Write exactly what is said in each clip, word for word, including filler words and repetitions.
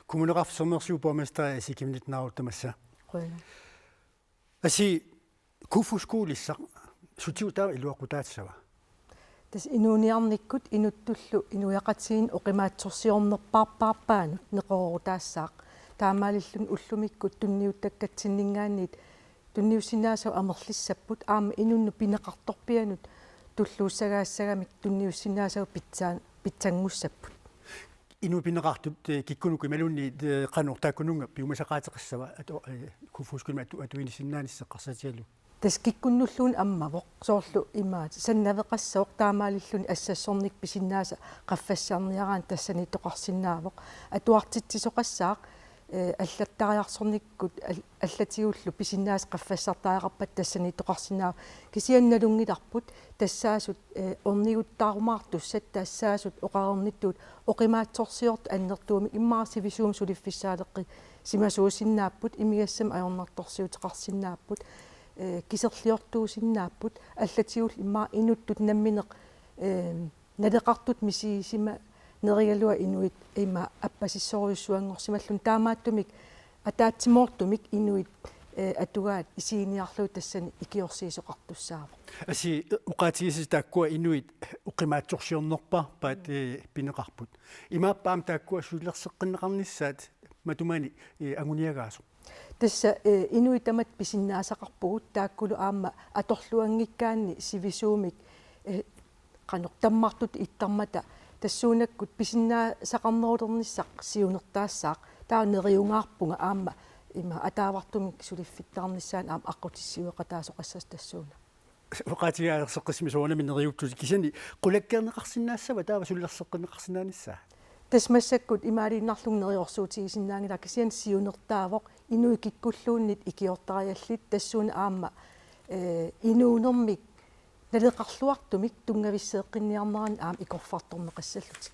Kommuneqarfik Sermersuup borgmesteri Asii Chemnitz Narup tamassa. Qujanaq. Asii, Kofoeds Skolissaq sutigut taava iluaqutaassava? Tassa inuuniarnikkut inuttullu inuiaqatigiinnut oqimaatsorsiornerpaarpaarpaanut neqeroorutaassaaq. Taamaalilluni ullumikkut tunniuttakkatsinninngaanniit tunniussinnaasagut amerlissapput, aamma inunnut pineqartorpianut tulluussagaassagamik tunniussinnaasagut pitsaan-, pitsanngussapput. Inuit pineqartut, eh, kikkunuku imaluunniit, eh, qanoq taakkununnga piumasaqaateqassava atu-, eh, Kofoeds Skolimi atu-, atuinissinnaanissaa eqqarsaatigalugu? Tassa kikkunnulluunniit ammavoq, soorlu imaat sannaveqassooq taamaalilluni assassornikkut pisinnaasat qaffassarniaraanni tassaniittoqarsinnaavoq. Atuartitsisoqassaaq, eh, allattariarsornikkut al-, allatigullu pisinnaasat qaffassartariaqarpata tassaniittoqarsinnaavoq. Kisianni nalunngilarput tassaasut, eh, orniguttarumaartussat tassaasut oqareernittut oqimaatsorsiortut annertuumik immaqa sivisuumik suliffissaaleqqisimasuusinnaapput, imigassamik ajornartorsiuteqarsinnaapput, eh, kiserliortuusinnaapput, allatigullu immaqa inuttut nammineq, eh, naleqartut misigisimanerigaluaq inuit ima appasissorujussuanngorsimalluni, taamaattumik ataatsimoortumik inuit, eh, atugaat isiginiarlugit tassani ikiorsiisoqartussaavoq. Asii, oqaatigisasi taakkua inuit oqimaatsorsiornerpaarpaat, eh, pineqarput. Imaappa aamma taakkua sulilerseqqinneqarnissaat matumani, eh, anguniagaasoq? Tassa, eh, inuit tamatta pisinnaasaqarpugut, taakkulu aamma atorluanngikkaanni sivisuumik, eh, qanoq tammartutut ittarmata tassuunakkut pisinnaasaqarnerulernissaq siunertaassaaq. Taava neriungaarpunga aamma ima ataavartumik suliffittaarnissaanut aamma aqqutissiueqataasoqassasoq tassuuna. Oqaatigigaasseqqissimi soorunami neriuuttutit, kisianni qulakkeerneqarsinnaassava taava sulilerseqqinneqarsinnaanissaa? Tassa massakkut imaaliinnarlugu neriorsuutigisinnaanngilaq, kisianni siunertaavoq inuit kikkulluunniit ikiortariallit tassuuna aamma, eh, inuunermik naleqarluartumik tunngavisseeqqinniarnerani aamma ikorfartorneqassallutik.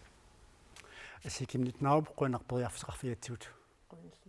Asii Chemnitz Narup qujanaq periarfissaqarfigigatsigut. Qujanaq.